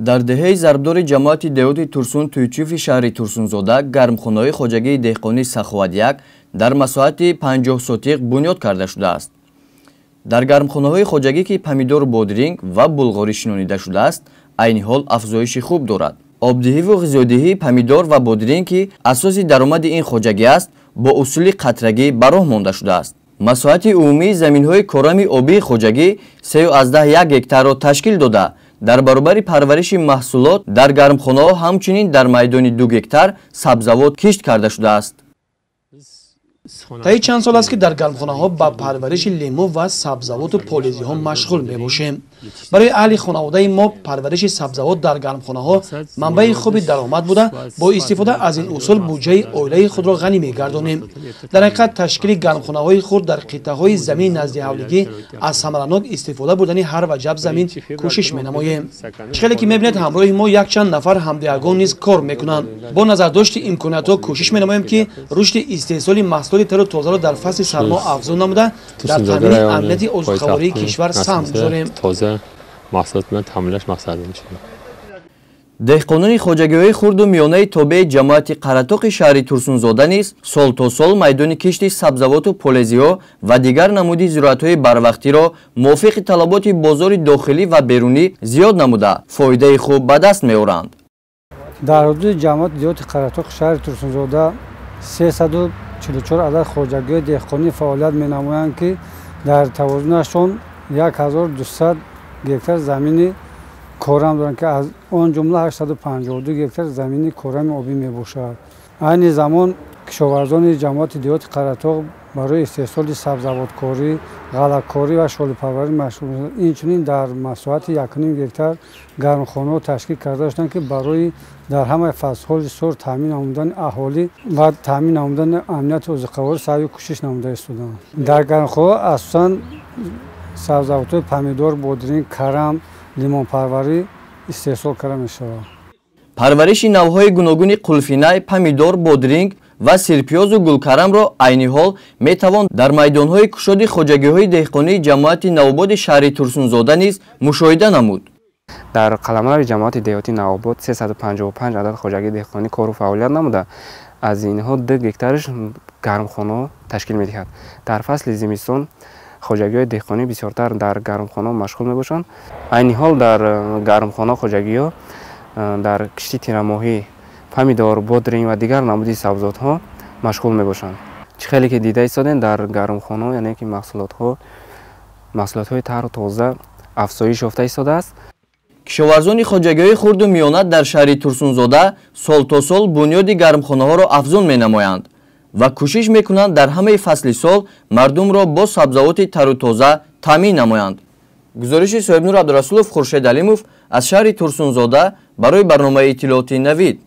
Дар деҳаи Зарбдори ҷамоати деҳоти Турсун Туйчуфи шаҳри Турсунзода гармхонаҳои хоҷагии деҳқонии Саховат 1 дар масоҳати 50 сотиқ бунёд карда шудааст. Дар гармхонаҳои хоҷагӣ, ки помидору бодринг ва булғорӣ шинонида шудааст, айни ҳол афзоиши хуб дорад. Обдиҳиву ғизодиҳии помидор ва бодринг, ки асоси даромади ин хоҷагӣ аст, бо усули қатрагӣ ба роҳ монда шудааст. Масоҳати умумии заминҳои корами обии хоҷагӣ 3,1 гектарро ташкил дода, дар баробари парвариши маҳсулот дар гармхонаҳо ҳамчунин дар майдони 2 гектар сабзавот кишт карда шудааст. Таи чанд сол аст, ки дар гармхонаҳо ба парвариши лимӯ ва сабзавоту полезиҳо машғул мебошем. Барои аҳли хонаводаи мо парвариши сабзавот дар гармхонаҳо манбаи хуби даромад буда, бо истифода аз ин усул буҷаи оилаи худро ғанӣ мегардонем. Дар ҳақиқат, ташкили гармхонаҳои хурд дар қитъаҳои замини назди ҳавлигӣ аз самаранок истифода бурдани ҳар ваҷаб замин кӯшиш менамоем. Чӣ хеле ки мебинед, ҳамроҳи мо якчанд нафар ҳамдиҳагон низ кор мекунанд. Бо назардошти имкониятҳо кӯшиш менамоем, ки рушди истеҳсоли маҳсулоти тару тозаро дар фасли сармо афзун намуда, дар таъмини амнияти озуқавории кишвар саҳм гузорем. Тоза маҳсулот bilan ta'minlash maqsadida. Деҳқонони хоҷагиҳои хурду миёнаи тобеи ҷамоати Қаратоқи шаҳри Турсунзода низ сол то сол майдони кишти сабзавоту полезиҳо ва дигар намуди зироатҳои барвақтиро мувофиқи талаботи бозори дохилӣ ва берунӣ зиёд намуда, фоидаи хуб ба даст меоранд. Дар ҳудуди ҷамоати деҳоти Қаратоқи шаҳри Турсунзода 344 адад хоҷагиҳои деҳқонӣ фаъолият менамоянд, ки дар тавозунашон 1200 гектар замини корам доранд, ки аз он ҷумла 852 гектар замини корами обӣ мебошад. Айни замон кишоварзони ҷамоати деҳоти Қаратоқ барои истеҳсоли сабзавоткорӣ, ғаллакорӣ ва шолипарварӣ машғул. Инчунин дар масоҳати 1,5 гектар гармхонаҳо ташкил карда шуданд, ки барои дар ҳамаи фаслҳои сол таъмин намудани аҳолӣ ва таъмин намудани амнияти озуқаворӣ саъю кӯшиш намуда истоданд. Дар гармхонаҳо асосан сабзавотҳои помидор, бодринг, карам, лимонпарварӣ истеҳсол карда мешавад. Парвариши навъҳои гуногуни қулфинай, помидор, бодринг ва сирпиёзу гулкарамро айни ҳол метавон дар майдонҳои кушоди хоҷагиҳои деҳқонии ҷамоати Навободи шаҳри Турсунзода низ мушоҳида намуд. Дар қаламрави ҷамоати деҳоти Навобод 355 адад хоҷагии деҳқонӣ кору фаъолият намуда, аз инҳо 2 гектараш гармхонаҳо ташкил медиҳад. Дар фасли зимистон хоҷагиҳои деҳқонӣ бисёртар дар гармхонаҳо машғул мебошанд. Айни ҳол дар гармхона хоҷагиҳо дар кишти тирамоҳӣ помидор, бодринг ва дигар намуди сабзотҳо машғул мебошанд. Чӣ хеле ки дида истодем, дар гармхонаҳо, яъне ки маҳсулотҳои тару тоза афзоиш ёфта истодааст. Кишоварзони хоҷагиҳои хурду миёна дар шаҳри Турсунзода сол то сол бунёди гармхонаҳоро афзун менамоянд ва кӯшиш мекунанд дар ҳамаи фасли сол мардумро бо сабзавоти тару тоза таъмин намоянд. Гузориши Соҳибнур Абдурасулов, Хуршед Алимов аз шаҳри Турсунзода барои барномаи иттилоотии Навид.